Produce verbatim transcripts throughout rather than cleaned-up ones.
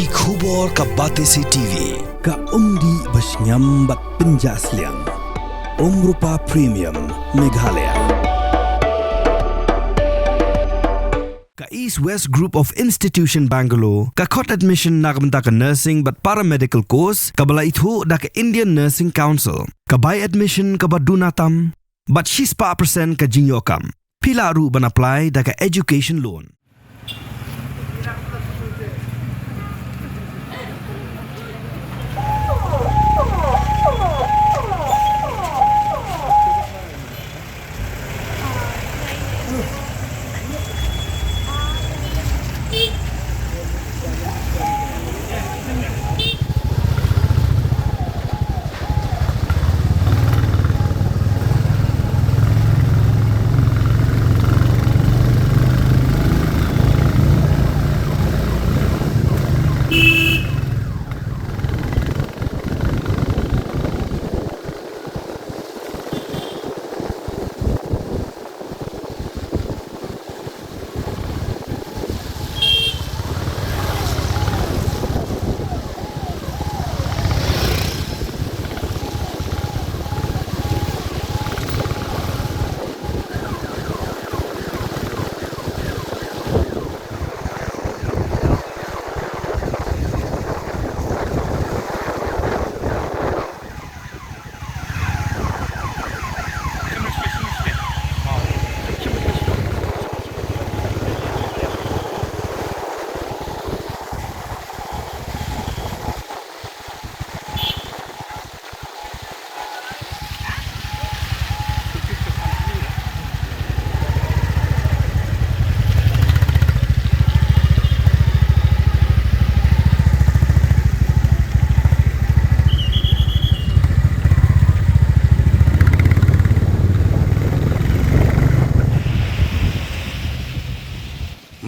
Ki khubor ka Batesi T V. Ka umdih ba shngiam bad pynjah sliang. Umrupa Premium, Meghalaya. Ka East West Group of Institution Bangalore ka khot admission na ka bynta ka nursing bad paramedical course kaba la ithuh da ka Indian Nursing Council. Ka bai admission kaba duna tam bad shispah percent ka jingïoh kam. Phi lah ruh ban apply da ka education loan.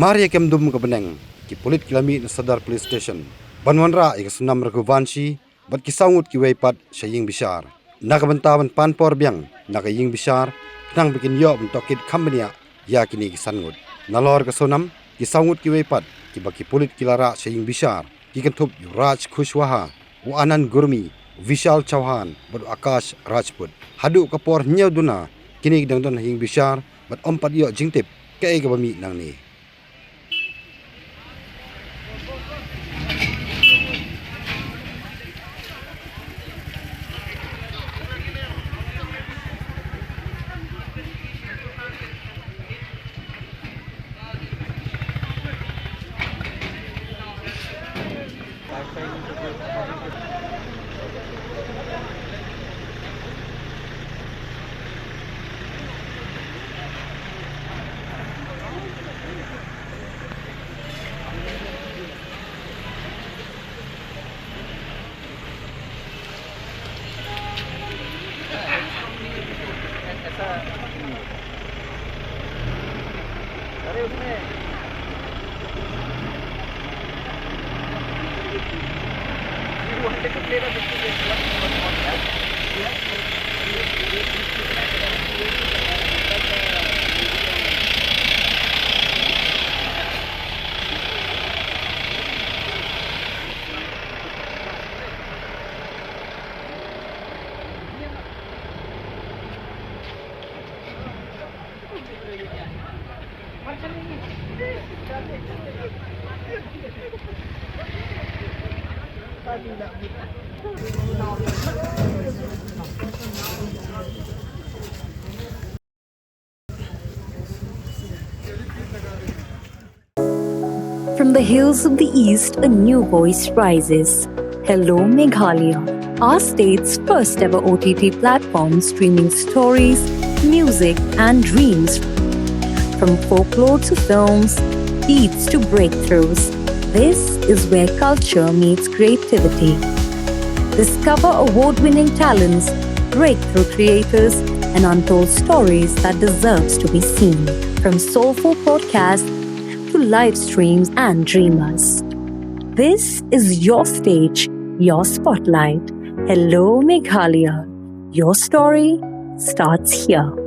Mar ïa kem dum ka bneng, ki pulit ki la mih na Sadar Police Station ban wanrah ïa ka Sonam Raghuvanshi bad ki saw ngut kiwei pat sha ïing bishar. Na ka bynta ban pan por biang na ka ïing bishar, khnang ba kin ïoh ban tohkit kham bniah ïa kine ki san ngut. Nalor ka Sonam, ki saw ngut kiwei pat kiba ki pulit ki la rah sha ïing bishar ki kynthup ïa u Raj Kushwaha, u Anand Gurmi, u Vishal Chauhan bad u Akash Rajput. Haduh ka por hynñiew duna kine ki dang don ha ïing bishar bad ym pat ïoh jingtip kaei kaba mih nangne. From the hills of the East, a new voice rises. Hello, Meghalaya, our state's first ever O T T platform streaming stories, music, and dreams. From folklore to films, beats to breakthroughs, this is where culture meets creativity. Discover award winning talents, breakthrough creators, and untold stories that deserves to be seen. From soulful podcasts to live streams and dreamers. This is your stage, your spotlight. Hello, Meghalaya. Your story starts here.